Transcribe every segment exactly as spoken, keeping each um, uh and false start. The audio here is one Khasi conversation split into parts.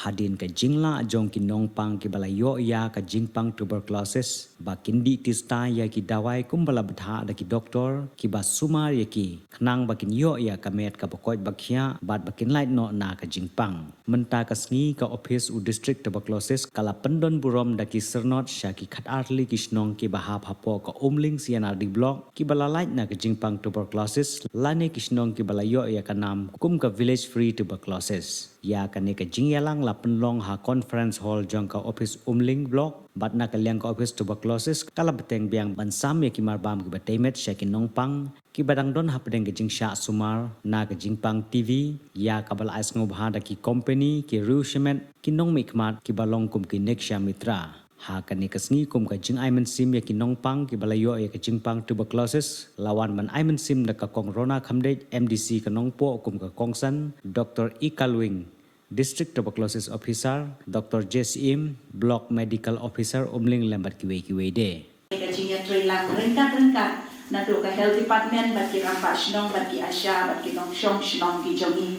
Hadien ka jinglah jong ki nongpang kiba la ïoh ïa ka jingpang tuberculosis, ba kin dih tista ïa ki dawai kumba la bthah da ki doktor kiba sumar ïa ki, khnang ba kin ïoh ïa ka met kaba koit ba khiah bad ba kin lait noh na ka jingpang. Mynta ka sngi ka ophis u District Tuberculosis ka la pyndon burom da ki syrnod sha ki khatar tylli ki shnong kiba hap hapoh ka Umling C and R D Block kiba la lait na ka jingpang tuberculosis lane ki shnong kiba la ïoh ïa ka nam kum ka Village Free Tuberculosis. Ïa kane ka jingïalang la pynlong ha Conference Hall jong ka ophis Umling Block, bad na ka liang ka ophis Tuberculosis ka la bteng biang ban sam ïa ki marbam kiba tei met sha ki nongpang kiba dang don hapdeng ka jingshah sumar na ka jingpang T B, ïa kaba la ai sngewbha da ki kompani, ki riew shimet, ki nongmihkhmat kiba long kum ki Niksha Mitra. Ha kane ka sngi kum ka jingai mynsiem ïa ki nongpang kiba la ïoh ïa ka jingpang tuberculosis, la wan ban ai mynsiem da ka Kong Rona Khamdej, M D C ka Nongpoh, kum ka kongsan, Doktor E. Kalwing, District Tuberculosis Officer, Doktor J C M, Block Medical Officer Umling lem bad kiwei kiwei de. Ka jingïatreilang ryngkat ryngkat naduh ka Health Department bad ki rangbah shnong bad ki ASHA bad ki nongshong shnong ki jong ngi.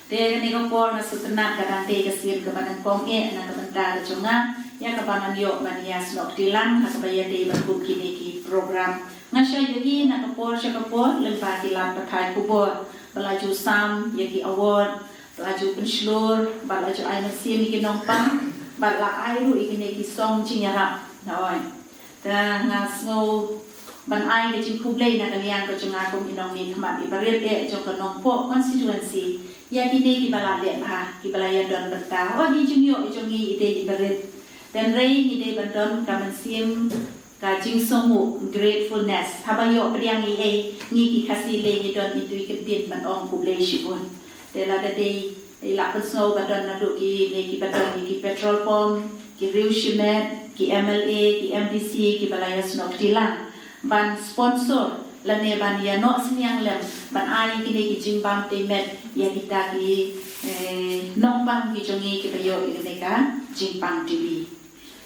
Te kane ka por nga sngewtynnat ka dang tei ka sien kaba nyngkong eh na ka bynta ka jong nga, ïa kaba ngan ïoh ban ïa snoh kti lang ha kaba ïadei bad kum kine ki program. Nga shah ïohi na ka por sha ka por lyngba ki lad pathai khubor ba la ju sam ïa ki award, ba la ju pynshlur, ba la ju ai mynsiem ïa ki nongpang, ba la ai ruh ïa kine ki song jingïarap. Nga oi. Te nga sngew ban ai ka jingkhublei na ka liang ka jong nga kum i nongmihkhmat iba rit eh jong ka Nongpoh constituency ïa kine kiba la leh bha, kiba la ïa don bynta. Wat i jingïoh i jong ngi i dei iba rit. Hynrei ngi dei ban don ka mynsiem ka jingsngewnguh, gratefulness. Haba ïoh pdiang i ei, ngi ki Khasi lei ngi don itu i kyntien ban ong khublei shibun. Te lada dei i la pynsngew ba don naduh kine kiba don ïa ki petrol pump, ki riew shimet, ki M L A, ki M D C kiba la ïa snoh kti lang ban sponsor lane ban ïa noh synñiang lem ban ai kine ki jingbam tei met ïa kita ki, eh, nongpang ki jong ngi kiba ïoh ïa kane ka jingpang T B.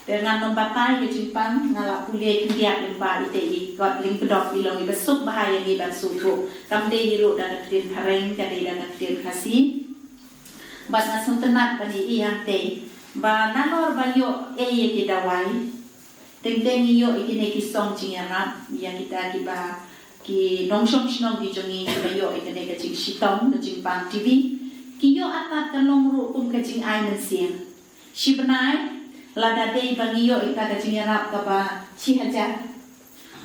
Te ngan ym batai ka jingpang, nga la pule khyndiat lyngba ite i kot lyngkdong i long iba suk bha ïa ngi ban sngewthuh. Kam dei hi ruh da ka ktien phareng, ka dei da ka ktien Khasi. Bad nga sngewtynnat ban ïohi hangtei ba nalor ba ïoh ei ïa ki dawai, teng teng ngi ïoh ïa kine ki song jingïarap ïa kita kiba, ki nongshong shnong ki jong ngi kiba ïoh ïa kane ka jingshitom ka jingpang T B. Ki ïoh artat ka long ruh kum ka jingai mynsiem. Shi bnai lada dei ba ngi ïoh ïa ka jingïarap kaba shi hajar,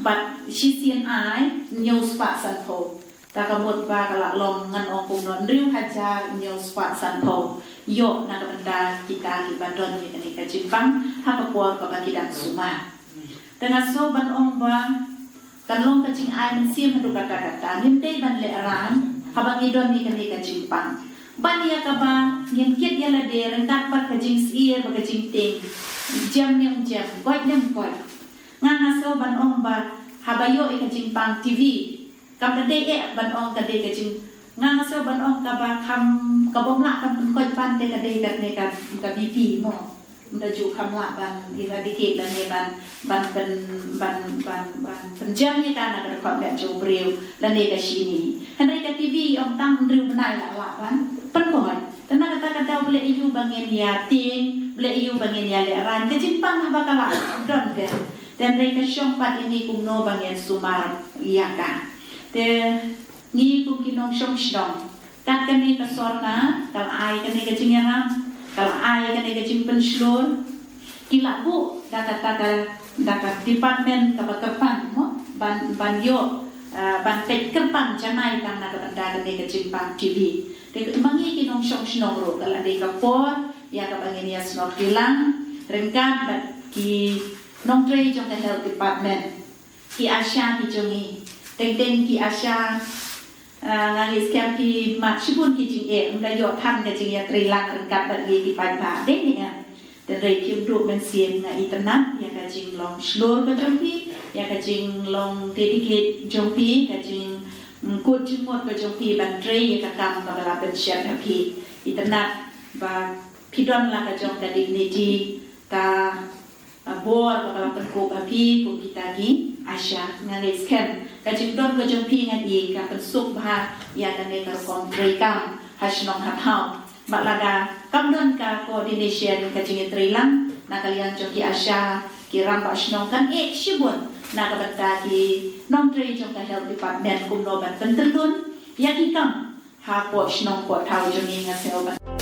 bad shisien ai hynñiew spah sanphew. Ta ka mut ba ka la long ngan ong kumno, hynriew hajar hynñiew spah sanphew ïoh na ka bynta kita kiba don ïa kane ka jingpang ha ka por kaba ki dang sumar. Te nga sngew ban ong ba kan long ka jingai mynsiem haduh katta katta. Ngim dei ban lehrain haba ngi don ïa kane ka jingpang. Ban ïa kaba ngin kit ïa lade ryngkat bad ka jingsyier bad ka jingtieng, jem ne ym jem, koit ne ym koit. Nga nga sngew ban ong ba haba ïoh ïa ka jingpang T B, kam da dei eh ban ong ka dei ka jing, nga nga sngew ban ong kaba kham, ka bym lah kham pynkoit ban te ka dei katne ka, ka B P mo. Ym da ju kham lah ban eradicate lane ban, ban pyn, ban, ban, ban pynjem ïa ka na ka dkhot met jong u briew lane ka shini. Hynrei ka T B ym tang hynriew bnai la lah ban pynkoit. Te na kata ka daw balei aiu ba ngin ïa tieng, balei aiu ba ngin ïa lehrain. Ka jingpang haba ka la don te, te hynrei ka shong pat ïa ngi kumno ba ngin sumar ïa ka. Te ngi kum ki nongshong shnong, kat kane ka sorkar ka la ai kane ka jingïarap, ka la ai kane ka jingpynshlur. Ki la buh da kata ka, da ka department kaba kyrpang mo, ban, ban ïoh, ah, ban peit kyrpang janai tang na ka bynta kane ka jingpang T B. Te ma ngi ki nongshong shnong ruh ka la dei ka por ïa kaba ngin ïa snoh kti lang ryngkat bad ki nongtrei jong ka Health Department, ki ASHA ki jong ngi. Teng teng ki ASHA, ah, nga ngeit skhem phi mad shibun ki jingeh, ym da ïoh than ka jingïatreilang ryngkat bad ngi ki paidbah. Dei ne em? Te hynrei phim duh mynsiem, nga itynnat ïa ka jinglong shlur ka jong phi, ïa ka jinglong dedicate jong phi, ka jing, mm, kut jingmut ka jong phi ban trei ïa ka kam kaba la pynshet ha phi. Itynnat ba phi don la ka jong ka dignity, ka, ah, bor kaba la pynkup ha phi kum kita ki ASHA. Nga ngeit skhem ka jingdon ka jong phi ngan ïohi ka pynsuk bha ïa kane ka rukom treikam ha shnong ha thaw. Bad lada kam don ka coordination, ka jingïatreilang na ka liang jong ki ASHA, ki rangbah shnong kan ïeh shibun na ka bynta ki nongtrei jong ka health department kumno ban pyntrei ïa ki kam hapoh shnong poh thaw jong ngi. Nga sngew ban